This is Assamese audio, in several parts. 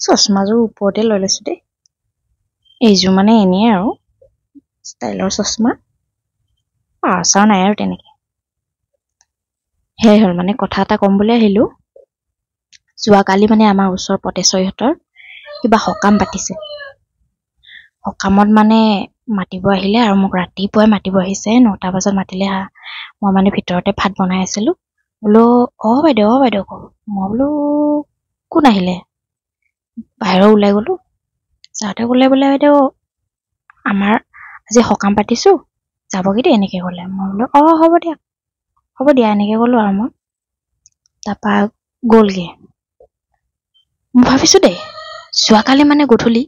চশমাযোৰ ওপৰতে লৈ লৈছোঁ দেই। এইযোৰ মানে এনেই আৰু ষ্টাইলৰ চশমা, পাৱাৰ চাৱাৰ নাই আৰু তেনেকৈ। সেয়াই হ'ল মানে কথা এটা ক'ম বুলি আহিলোঁ। যোৱাকালি মানে আমাৰ ওচৰৰ পটেশ্বৰীহঁতৰ কিবা সকাম পাতিছে। সকামত মানে মাতিব আহিলে আৰু মোক ৰাতিপুৱাই মাতিব আহিছে, 9টা বজাত মাতিলে। হা, মই মানে ভিতৰতে ভাত বনাই আছিলোঁ। বোলো অঁ বাইদেউ, অঁ বাইদেউ কওঁ। মই বোলো কোন আহিলে, বাহিৰৰ ওলাই গ'লোঁ। যাওঁতে ক'লে বোলে বাইদেউ আমাৰ আজি সকাম পাতিছোঁ, যাবগৈ দেই এনেকৈ ক'লে। মই বোলো অঁ হ'ব দিয়া, হ'ব দিয়া এনেকৈ ক'লোঁ আৰু মই। তাৰপৰা গ'লগৈ। মই ভাবিছোঁ দেই, যোৱাকালি মানে গধূলি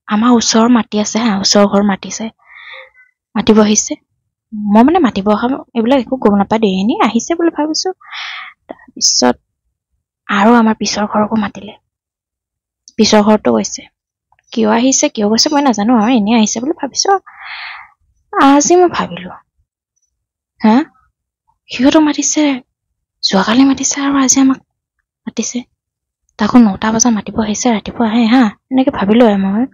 আমাৰ ওচৰৰ মাতি আছে হা, ওচৰৰ ঘৰ মাতিছে, মাতিব আহিছে। মই মানে মাতিব অহা এইবিলাক একো গম নাপাওঁ দেই, এনেই আহিছে বুলি ভাবিছোঁ। তাৰপিছত আৰু আমাৰ পিছৰ ঘৰকো মাতিলে, পিছৰ ঘৰতো গৈছে। কিয় আহিছে কিয় গৈছে মই নাজানো আৰু, এনেই আহিছে বুলি ভাবিছোঁ। আজি মই ভাবিলোঁ হা, সিহঁতক মাতিছে, যোৱাকালি মাতিছে আৰু আজি আমাক মাতিছে, তাকো 9টা বজাত মাতিব আহিছে ৰাতিপুৱা আহে হা, এনেকৈ ভাবিলোঁ আৰু মই।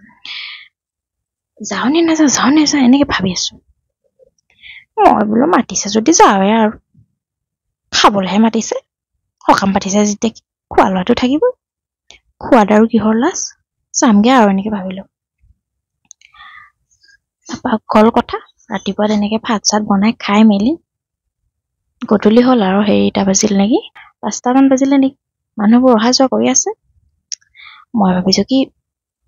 যাওঁ নে নাযাওঁ, যাওঁ নে নাযাওঁ এনেকৈ ভাবি আছোঁ। মই বোলো মাতিছে যদি যাওঁৱে আৰু, খাবলৈহে মাতিছে, সকাম পাতিছে যেতিয়া খোৱা লোৱাটো থাকিব, খোৱাত আৰু কিহৰ লাজ, যামগৈ আৰু এনেকৈ ভাবিলোঁ। তাৰপৰা গ'ল কথা, ৰাতিপুৱা তেনেকৈ ভাত চাত বনাই খাই মেলি গধূলি হ'ল আৰু হেৰিটা বাজিল নেকি, 5টামান বাজিলে নেকি, মানুহবোৰ অহা যোৱা কৰি আছে। মই ভাবিছোঁ কি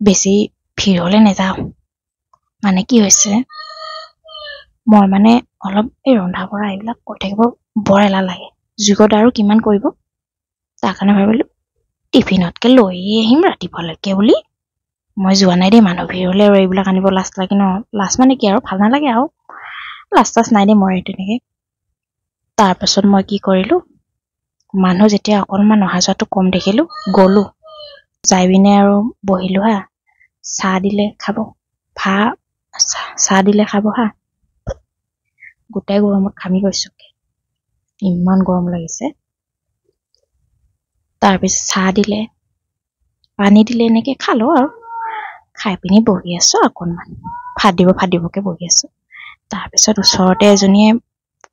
বেছি ভিৰ হ'লে নাযাওঁ। মানে কি হৈছে, মই মানে অলপ এই ৰন্ধা বঢ়া এইবিলাক কৰি থাকিব বৰ এলাহ লাগে, যুগত আৰু কিমান কৰিব, তাৰ কাৰণে ভাবিলোঁ টিফিনতকৈ লৈয়ে আহিম ৰাতিপুৱালৈকে বুলি। মই যোৱা নাই দেই, মানুহ ভিৰ হ'লে আৰু এইবিলাক আনিব লাজ লাগে ন, লাজ মানে কি আৰু ভাল নালাগে আৰু, লাজ তাজ নাই দেই মই তেনেকৈ। তাৰপাছত মই কি কৰিলোঁ, মানুহ যেতিয়া অকণমান অহা যোৱাটো কম দেখিলোঁ, গ'লোঁ, যাই পিনে আৰু বহিলোঁ হা। চাহ দিলে খাব, চাহ দিলে খাব হা। গোটেই গৰমত ঘামি গৈছোঁ, ইমান গৰম লাগিছে। তাৰপিছত চাহ দিলে, পানী দিলে, এনেকৈ খালোঁ আৰু খাই পিনি বহি আছোঁ অকণমান, ভাত দিব ভাত দিবকৈ বহি আছোঁ। তাৰপিছত ওচৰতে এজনীয়ে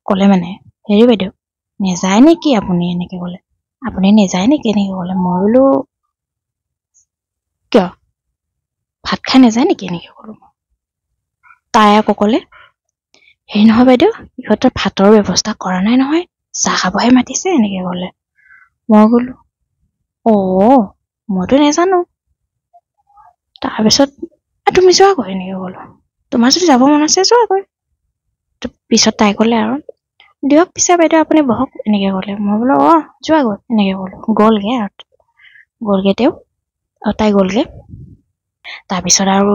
ক'লে মানে, হেৰি বাইদেউ নেযায় নেকি আপুনি, এনেকৈ ক'লে, আপুনি নেযায় নেকি এনেকৈ ক'লে। মই বোলো কিয়, ভাত খাই নাযায় নেকি এনেকৈ ক'লোঁ। তাই আকৌ ক'লে, হেৰি নহয় বাইদেউ, ইহঁতৰ ভাতৰ ব্যৱস্থা কৰা নাই নহয়, চাহ খাবহে মাতিছে এনেকৈ ক'লে। মই ক'লো অঁ মইতো নাজানো। তাৰপিছত তুমি যোৱাগৈ এনেকৈ ক'লোঁ, তোমাৰ যদি যাব মন আছে যোৱাগৈ। পিছত তাই ক'লে আৰু দিয়ক পিছে বাইদেউ আপুনি বহক এনেকৈ ক'লে। মই বোলো অঁ যোৱাগৈ এনেকৈ ক'লোঁ। গ'লগৈ আৰু, গ'লগৈ তেওঁ আৰু তাই গ'লগৈ। তাৰপিছত আৰু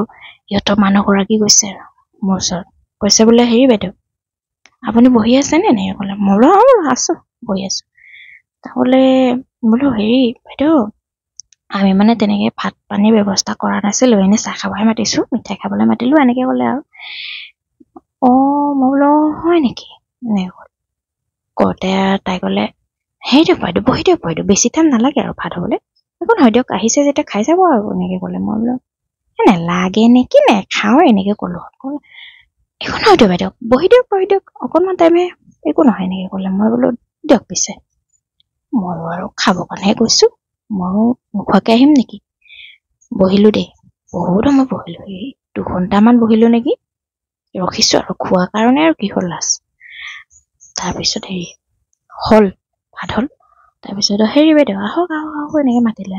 সিহঁতৰ মানুহগৰাকী গৈছে আৰু মোৰ ওচৰত, কৈছে বোলে হেৰি বাইদেউ আপুনি বহি আছেনে এনেকৈ ক'লে। মই বোলো অঁ আছোঁ, বহি আছোঁ। বোলে বোলো হেৰি বাইদেউ আমি মানে তেনেকৈ ভাত পানীৰ ব্যৱস্থা কৰা নাছিলোঁ, এনেই চাহ খাবহে মাতিছোঁ, মিঠাই খাবলৈ মাতিলোঁ এনেকৈ ক'লে আৰু। অঁ মই বোলো হয় নেকি এনেকৈ ক'লে। কওঁতে তাই ক'লে হেৰি দিয়ক বাইদেউ বহি দিয়ক বাইদেউ, বেছি টাইম নালাগে আৰু ভাত হ'বলৈ, একো নহয় দিয়ক, আহিছে যেতিয়া খাই যাব আৰু এনেকৈ ক'লে। মই বোলো নেলাগে নেকি, নেখাওঁ এনেকৈ ক'লোঁ। একো নহয় দিয়ক বাইদেউ, বহি দিয়ক বহি দিয়ক, অকণমান টাইমহে, একো নহয় এনেকৈ ক'লে। মই বোলো দিয়ক পিছে, ময়ো আৰু খাবৰ কাৰণেহে গৈছোঁ, ময়ো নোখোৱাকৈ আহিম নেকি। বহিলোঁ দেই, বহুত সময় বহিলোঁ, এই 2 ঘণ্টামান বহিলোঁ নেকি, ৰখিছোঁ আৰু খোৱাৰ কাৰণে আৰু কিহৰ লাজ। তাৰপিছত হেৰি হ'ল, ভাত হ'ল। তাৰপিছত হেৰি বাইদেউ আহক আহক আহক এনেকৈ মাতিলে।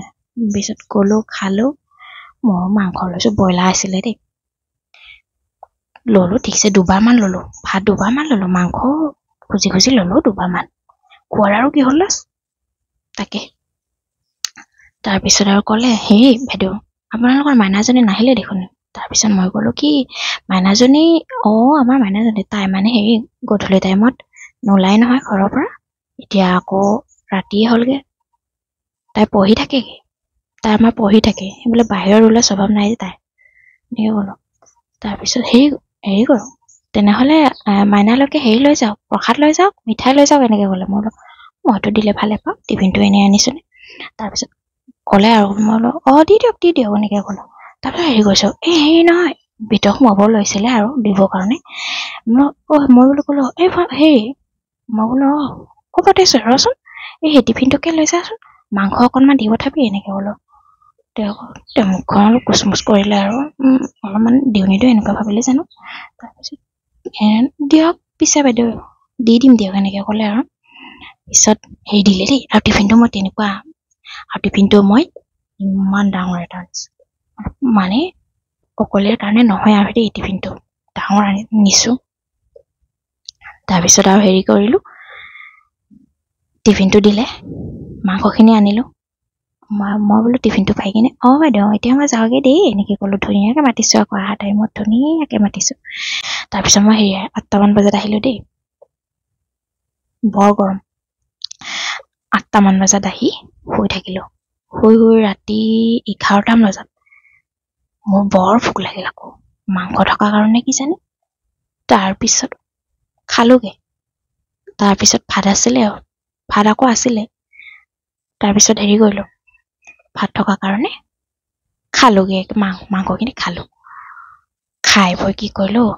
পিছত গ'লোঁ, খালোঁ। মই মাংস লৈছোঁ, ব্ৰইলাৰ আছিলে দেই, ল'লোঁ ঠিকছে দুবাৰমান ল'লোঁ, ভাত দুবাৰমান ল'লোঁ, মাংস খুজি খুজি ল'লোঁ দুবাৰমান। খোৱাৰ আৰু কিহৰ লাজ, তাকে। তাৰপিছত আৰু ক'লে হেৰি বাইদেউ আপোনালোকৰ মাইনাজনী নাহিলে দেখোন। তাৰপিছত মই ক'লোঁ কি মাইনাজনী, অঁ আমাৰ মাইনাজনী, তাই মানে হেৰি গধূলি টাইমত নোলায় নহয় ঘৰৰ পৰা, এতিয়া আকৌ ৰাতিয়ে হ'লগৈ, তাই পঢ়ি থাকেগৈ, তাই আমাৰ পঢ়ি থাকে, সেইবোলে বাহিৰত ওলোৱা স্বভাৱ নাই যে তাই, এনেকৈ ক'লোঁ। তাৰপিছত হেৰি হেৰি কৰক তেনেহ'লে, মাইনালৈকে হেৰি লৈ যাওক, প্ৰসাদ লৈ যাওক, মিঠাই লৈ যাওক এনেকৈ ক'লে। মই বোলো মইতো দিলে ভালে পাওঁ, টিফিনটো এনেই আনিছোঁ। তাৰপিছত ক'লে আৰু মই বোলো অঁ দি দিয়ক দি দিয়ক এনেকৈ ক'লোঁ। তাৰপিছত হেৰি কৰিছোঁ, এই হেৰি নহয়, ভিতৰত সোমাব লৈছিলে আৰু দিবৰ কাৰণে। মই অঁ মই বোলো ক'লোঁ, এই হেৰি, মই বোলো অঁ অঁ পটেশ্বৰ ৰচোন, এই সেই টিফিনটোকে লৈ যাচোন, মাংস অকণমান দি পঠাবি এনেকৈ ক'লোঁ। তেওঁ তেওঁ মুখখন অলপ কুচমুচ কৰিলে আৰু অলপমান দিওঁ নিদিওঁ এনেকুৱা ভাবিলে জানো। তাৰপিছত দিয়ক পিছে বাইদেউ, দি দিম দিয়ক এনেকৈ ক'লে আৰু। পিছত হেৰি দিলে দেই। আৰু টিফিনটো মই তেনেকুৱা, আৰু টিফিনটো মই ইমান ডাঙৰ এটা আনিছোঁ, মানে অকলেৰ কাৰণে নহয় আৰু দেই, টিফিনটো ডাঙৰ আনি নিছোঁ। তাৰপিছত আৰু হেৰি কৰিলোঁ, টিফিনটো দিলে, মাংসখিনি আনিলোঁ। মই বোলো টিফিনটো পাই কিনে, অঁ বাইদেউ এতিয়া মই যাওঁগৈ দেই এনেকৈ ক'লোঁ। ধুনীয়াকৈ মাতিছোঁ আকৌ, অহা টাইমত ধুনীয়াকৈ মাতিছোঁ। তাৰপিছত মই হেৰি 8টামান বজাত আহিলোঁ দেই, বৰ গৰম। 8টামান বজাত আহি শুই থাকিলোঁ। শুই শুই ৰাতি 11টামান বজাত মোৰ বৰ ভোক লাগিল আকৌ, মাংস থকাৰ কাৰণে কি জানি। তাৰপিছত খালোঁগৈ। তাৰপিছত ভাত আছিলে, ভাত আকৌ আছিলে। তাৰপিছত হেৰি কৰিলোঁ, ভাত থকাৰ কাৰণে খালোঁগৈ, মাংসখিনি খালোঁ। খাই বৈ কি কৰিলোঁ,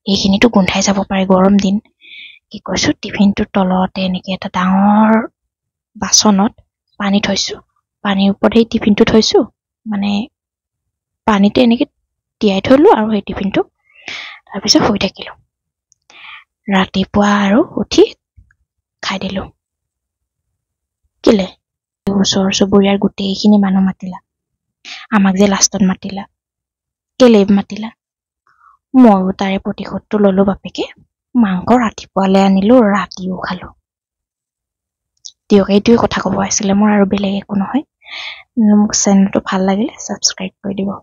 এইখিনিতো গোন্ধাই যাব পাৰে গৰম দিন, কি কৰিছোঁ টিফিনটোৰ তলতে এনেকৈ এটা ডাঙৰ বাচনত পানী থৈছোঁ, পানীৰ ওপৰত সেই টিফিনটো থৈছোঁ, মানে পানীতে এনেকৈ তিয়াই থলোঁ আৰু সেই টিফিনটো। তাৰপিছত শুই থাকিলোঁ। ৰাতিপুৱা আৰু উঠি খাই দিলোঁ। কেলে ওচৰ চুবুৰীয়াৰ গোটেইখিনি মানুহ মাতিলা, আমাক যে লাষ্টত মাতিলা, কেলে মাতিলা? ময়ো তাৰে প্ৰতিশোধটো ল'লোঁ বাপেকে। মাংস ৰাতিপুৱালৈ আনিলোঁ, ৰাতিও খালোঁ। দিয়ক, এইটোৱে কথা ক'ব আছিলে মোৰ, আৰু বেলেগ একো নহয়। মোক চেনেলটো ভাল লাগিলে ছাবস্ক্ৰাইব কৰি দিব।